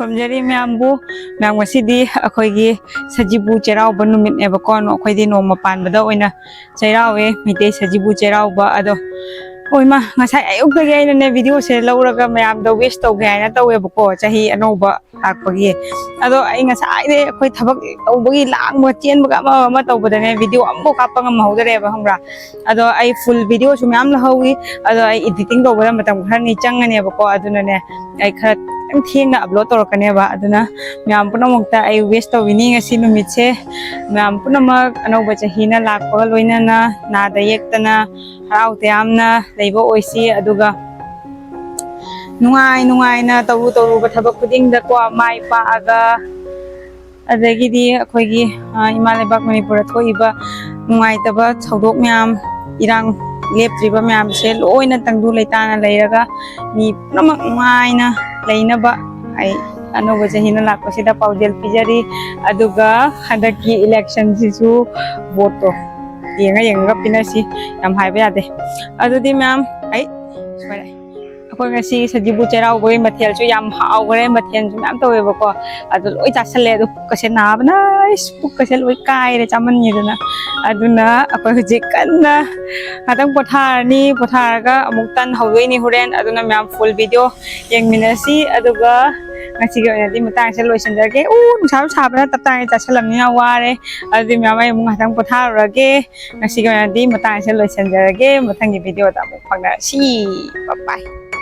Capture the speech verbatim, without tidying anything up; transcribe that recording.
ꯈꯨꯔꯨꯝꯖꯔꯤ ꯃꯌꯥꯝꯕꯨ꯫ ꯃꯌꯥꯝ, ꯉꯁꯤꯗꯤ ꯑꯩꯈꯣꯏꯒꯤ ꯁꯖꯤꯕꯨ ꯆꯩꯔꯥꯎꯕ ꯅꯨꯃꯤꯠꯅꯦꯕꯀꯣ꯫ ꯑꯩꯈꯣꯏꯗꯤ ꯅꯣꯡꯃ ꯄꯥꯟꯕꯗ ꯑꯣꯏꯅ ꯆꯩꯔꯥꯎꯋꯦ, ꯃꯩꯇꯩ ꯁꯖꯤꯕꯨ ꯆꯩꯔꯥꯎꯕ꯫ ꯑꯗꯣ, ꯍꯣꯏ ꯃꯥ, ꯉꯁꯥꯏ ꯑꯌꯨꯛꯇꯒꯤ ꯑꯩꯅꯅꯦ videoꯁꯦ ꯂꯧꯔꯒ ꯃꯌꯥꯝꯗ wish ꯇꯧꯒꯦ ꯍꯥꯏꯅ ꯇꯧꯋꯦꯕꯀꯣ, ꯆꯍꯤ ꯑꯅꯧꯕ ꯂꯥꯛꯄꯒꯤ꯫ ꯑꯗꯣ ꯑꯩ ꯉꯁꯥꯏꯗꯩ ꯑꯩꯈꯣꯏ ꯊꯕꯛ ꯇꯧꯕꯒꯤ, ꯂꯥꯡꯕ ꯆꯦꯟꯕꯒ ꯑꯃ ꯑꯃ ꯇꯧꯕꯗꯅꯦ video ꯑꯃꯐꯥꯎ ꯀꯥꯞꯄ ꯉꯝꯍꯧꯗꯔꯦꯕ, ꯈꯪꯕ꯭ꯔꯥ? ꯑꯗꯣ ꯑꯩ full videoꯁꯨ ꯃꯌꯥꯝ ꯂꯧꯍꯧꯋꯤ꯫ ꯑꯗꯣ ꯑꯩ editing ꯇꯧꯕꯗ ꯃꯇꯝ ꯈꯔꯅꯤ ꯆꯪꯉꯅꯦꯕꯀꯣ, ꯑꯗꯨꯅꯅꯦ ꯑꯩ ꯈꯔ ꯈꯤꯇꯪ ꯊꯦꯡꯅ upload ꯇꯧꯔꯛꯀꯅꯦꯕ꯫ ꯑꯗꯨꯅ ꯃꯌꯥꯝ ꯄꯨꯝꯅꯃꯛꯇ ꯑꯩ wish ꯇꯧꯕꯤꯅꯤ ꯉꯁꯤ ꯅꯨꯃꯤꯠꯁꯦ꯫ ꯃꯌꯥꯝ ꯄꯨꯝꯅꯃꯛ ꯑꯅꯧꯕ ꯆꯍꯤꯅ ꯂꯥꯛꯄꯒ ꯂꯣꯏꯅꯅ ꯅꯥꯗ ꯌꯦꯛꯇꯅ ꯍꯔꯥꯎ ꯇꯌꯥꯝꯅ ꯂꯩꯕ ꯑꯣꯏꯁꯤ꯫ ꯑꯗꯨꯒ ꯅꯨꯡꯉꯥꯏ ꯅꯨꯡꯉꯥꯏꯅ ꯇꯧꯔꯨ ꯇꯧꯔꯨꯕ ꯊꯕꯛ ꯈꯨꯗꯤꯡꯗꯀꯣ ꯃꯥꯏ ꯄꯥꯛꯑꯒ, ꯑꯗꯒꯤꯗꯤ ꯑꯩꯈꯣꯏꯒꯤ, ꯑ, ꯏꯃꯥ ꯂꯩꯕꯥꯛ ꯃꯅꯤꯄꯨꯔꯗ ꯊꯣꯛꯏꯕ ꯅꯨꯡꯉꯥꯏꯇꯕ ꯊꯧꯗꯣꯛ ꯃꯌꯥꯝ, ꯏꯔꯥꯡ ꯂꯦꯞꯇ꯭ꯔꯤꯕ ꯃꯌꯥꯝꯁꯦ ꯂꯣꯏꯅ ꯇꯪꯗꯨ ꯂꯩꯇꯥꯅ ꯂꯩꯔꯒ ꯃꯤ ꯄꯨꯝꯅꯃꯛ ꯅꯨꯡꯉꯥꯏꯅ ꯂꯩꯅꯕ ꯑꯩ ꯑꯅꯧꯕ ꯆꯍꯤꯅ ꯂꯥꯛꯄꯁꯤꯗ ꯄꯥꯎꯖꯦꯜ ꯄꯤꯖꯔꯤ꯫ ꯑꯗꯨꯒ ꯍꯟꯗꯛꯀꯤ electionꯁꯤꯁꯨ voteꯇꯣ ꯌꯦꯡꯉ ꯌꯦꯡꯉꯒ ꯄꯤꯅꯁꯤ꯫ ꯌꯥꯝ ꯍꯥꯏꯕ ꯌꯥꯗꯦ꯫ ꯑꯗꯨꯗꯤ ꯃꯌꯥꯝ, ꯑꯩ ꯁꯣꯏꯔꯦ꯫ ꯑꯩꯈꯣꯏ ꯉꯁꯤ ꯁꯖꯤꯕꯨ ꯆꯩꯔꯥꯎꯕꯒꯤ ꯃꯊꯦꯜꯁꯨ ꯌꯥꯝ ꯍꯥꯎꯈ꯭ꯔꯦ, ꯃꯊꯦꯜꯁꯨ ꯃꯌꯥꯝ ꯇꯧꯋꯦꯕꯀꯣ꯫ ꯑꯗꯨ ꯂꯣꯏ ꯆꯥꯁꯜꯂꯦ꯫ ꯑꯗꯨ ꯄꯨꯛꯀꯁꯦ ꯅꯥꯕꯅ, ꯑꯩꯁ, ꯄꯨꯛꯀꯁꯦ ꯂꯣꯏ ꯀꯥꯏꯔꯦ ꯆꯥꯃꯟꯒꯤꯗꯅ꯫ ꯑꯗꯨꯅ ꯑꯩꯈꯣꯏ ꯍꯧꯖꯤꯛ ꯀꯟꯅ ꯉꯥꯛꯇꯪ ꯄꯣꯊꯥꯔꯅꯤ, ꯄꯣꯊꯥꯔꯒ ꯑꯃꯨꯛ ꯇꯟ ꯍꯧꯗꯣꯏꯅꯤ ꯍꯣꯔꯦꯟ꯫ ꯑꯗꯨꯅ ꯃꯌꯥꯝ full video ꯌꯦꯡꯃꯤꯟꯅꯁꯤ꯫ ꯑꯗꯨꯒ ꯉꯁꯤꯒꯤ ꯑꯣꯏꯅꯗꯤ ꯃꯇꯥꯡꯁꯦ ꯂꯣꯏꯁꯤꯟꯖꯔꯒꯦ꯫ ꯎ, ꯅꯨꯡꯁꯥꯁꯨ ꯁꯥꯕꯅ ꯇꯞ ꯇꯥꯡꯉꯦ, ꯆꯥꯁꯜꯂꯝꯅꯤꯅ ꯋꯥꯔꯦ꯫ ꯑꯗꯨꯗꯤ ꯃꯌꯥꯝ, ꯑꯩ ꯑꯃꯨꯛ ꯉꯥꯛꯇꯪ ꯄꯣꯊꯥꯔꯨꯔꯒꯦ꯫ ꯉꯁꯤꯒꯤ ꯑꯣꯏꯅꯗꯤ ꯃꯇꯥꯡꯁꯦ ꯂꯣꯏꯁꯤꯟꯖꯔꯒꯦ꯫ ꯃꯊꯪꯒꯤ videoꯗ ꯑꯃꯨꯛ ꯐꯪꯅꯔꯁꯤ꯫ Bye bye꯫